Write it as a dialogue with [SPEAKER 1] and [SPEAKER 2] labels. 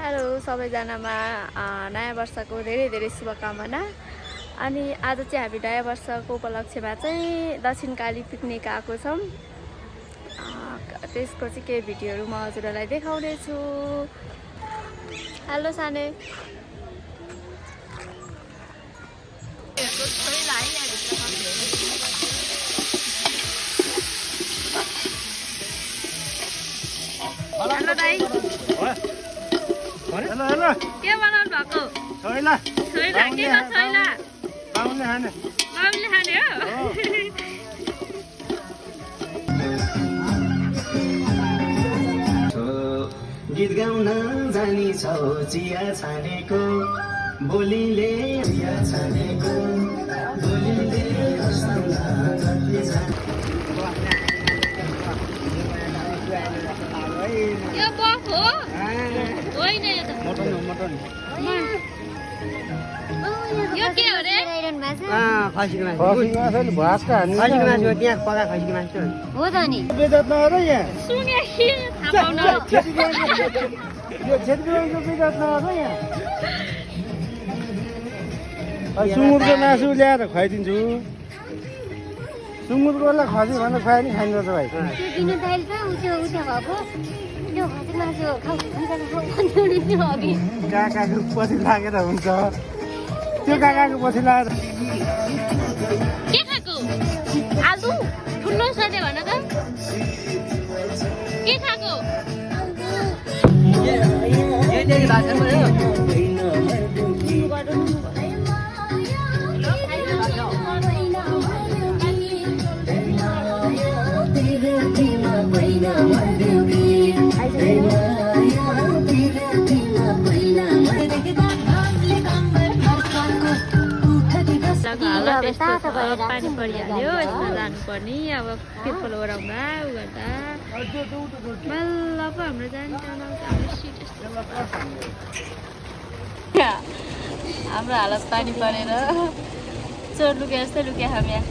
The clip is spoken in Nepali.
[SPEAKER 1] हेलो सबैजनामा नयाँ वर्षको धेरै धेरै शुभकामना। अनि आज चाहिँ हामी नयाँ वर्षको उपलक्ष्यमा चाहिँ दक्षिणकाली पिकनिक आएको छौँ। त्यसको चाहिँ केही भिडियोहरू म हजुरहरूलाई देखाउने छु। हेलो साने। हेलो दाइ।
[SPEAKER 2] हेलो हेलो
[SPEAKER 1] के बनाउनु भएको?
[SPEAKER 2] छोइला
[SPEAKER 1] छोइला के हो छोइला?
[SPEAKER 2] बाउले खाने
[SPEAKER 1] बाबुले खाने हो?
[SPEAKER 3] गीत गाउन जानी छौ चिया छानेको बोलीले चिया छानेको बोलीले
[SPEAKER 1] यो बफ हो? होइन यो त
[SPEAKER 2] मटन हो मटन
[SPEAKER 1] यो के हो रे?
[SPEAKER 2] खसीको मासु नि भातका हान्नु खसीको मासु त्यहाँ पका खसीको मासु
[SPEAKER 1] हो त नि
[SPEAKER 2] बेदत नगर यहाँ
[SPEAKER 1] सुने कि थाहा पाउन
[SPEAKER 2] यो छेत्रीको बेदत नगर यहाँ सुँगुरको मासु ल्याएर खुवाइदिन्छु सुँगुरकोलाई खसी भनेर खुवाए नि खाइन्छ भाइ
[SPEAKER 4] त्यो दिनु दाइल त उठ्यो भएको त्यो खसी मासु खाऊ अघि
[SPEAKER 2] काकाको पछि लागेर हुन्छ त्यो काकाको पछि लागेर
[SPEAKER 1] के खाएको? आलु ठुलो सधैँ भन त के खाएको? पानी परिहाल्यो यसमा जानुपर्ने अब पेट्रोल ओराउँदा उ गर्दा बल्ल पो हाम्रो जान्छ हाम्रो हालत पानी परेर चोर लुके जस्तै लुक्या हामी यहाँ